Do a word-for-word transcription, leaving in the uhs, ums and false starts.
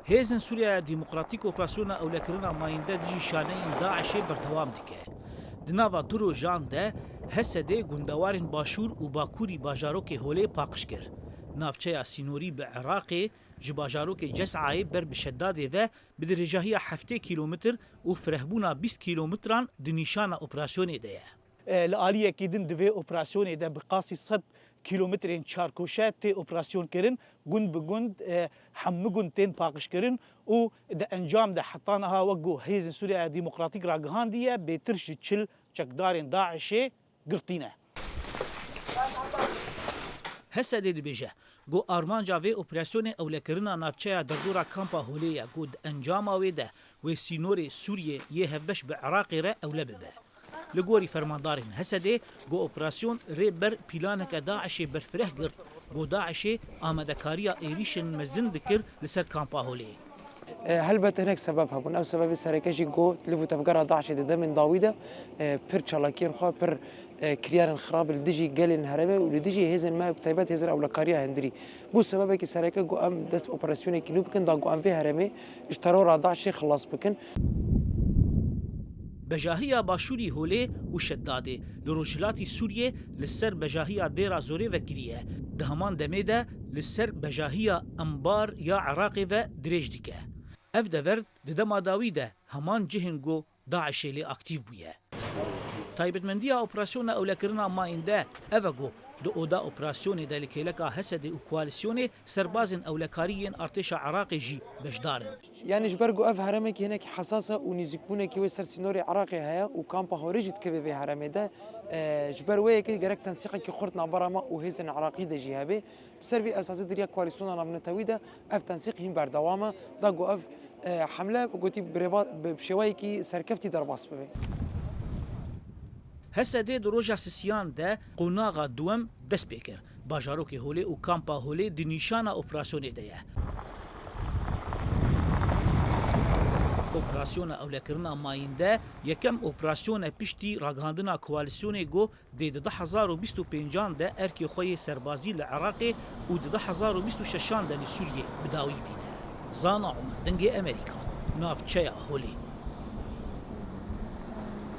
Hêzên Sûriyeya Demokratîk operasyona ewlekirina mayînde dijî şaneyên DAIŞê berdewam dike. Di nava du rojan de Hesedê gundewarên başûr û bakurî bajarokê Holê paqij kir. Navçeya sînorî bi Iraqê ji bajarokê Ces'ayê ber bi Şedadê ve bi dirêjahiya heftê kîlometr û firehbûna bîst kîlometran di nîşana operasyonê de ye. E, li aliyekî din di vê operasyonê de bi qasî sed kîlometrên çarkoşe tê operasyon kirin, gund bi gund, e, hemû gund tên paqijkirin û di encam de heta niha wek ku Hêzên Sûriyeya Demokratîk ragihandiye, bêtir ji çil çekdarên DAIŞê girtî ne. Hesedê dibêje ku armanca vê operasyonê ewlekirina navçeya derdora kampa Holê ye ku di encama wê de wê sînorê Sûriyê yê hevbeş bi Iraqê re ewle bibe. Li gorî fermandarên Hesedê, ku operasyon rê ber planeke DAIŞê berfireh girt, ku DAIŞê amadekariya êrîşên mezin dikir li ser kampa Holê. E, helbet hinek sebeb hebûn. Ev sebebê sereke jî ku liv û tevgera DAIŞê di demên dawî de, e, pir çalakiyên xwe, pir, e, kiryarên xirab li dijî gelên herêmê û li dijî hêzên me, bi taybet hêzên ewlekariya hundirî. Bû sebebekî sereke ku em dest bi operasyonekî nû bikin, da ku em vê herêmê ji terora DAIŞê xilas bikin. Bejahiya başûrî Holê û Şedadê li rojhilatî Sûriyê li ser bejahiya Dêra Zorê ve kiriye. Di heman demê de li ser bejahiya Embar ya Iraqê ve dirêj dike. Ev dever di dema dawî de heman cihên ku DAIŞê lê aktîf bûye. Taybetmendiya operasyona ewlekirina mayînde ev e ku di oda operasyonê de li kêleka Hesedê û koalîsyonê serbazên ewlekarî yên artêşa Iraqê jî beşdar in. Yanî ji ber ku ev herêmekî hinekî hesas e û nîzîkbûnekî wê ser sînorê Iraqê heye û kampa Holê jî dikeve vê herêmê de, e, ji ber wê yekê gerek tensîqekî xurt navbera me û hêzên Iraqî de jî hebe. Li ser vî esasî di riya koalîsyona navnetewî de ev tensîq hîn berdewam e, da ku ev, e, hemle gotî bi rêva-, bi şêwayekî serkeftî derbas bibe. Hesedê di roja sisiyan de qonaxa duwem dest pê kir. Bajarokê Holê û kampa Holê di nîşana operasyonê de ye. Operasyona ewlekirina mayînde yekem operasyon e piştî ragihandina koalîsyonê ku dê di du hezar û bîst û pêncan de erkê xwe yê serbazî li Iraqê û di du hezar û bîst û şeşan de li Sûriyê bi dawî bîne. Zana Omer, Dengê Amerîka, navçeya Holê.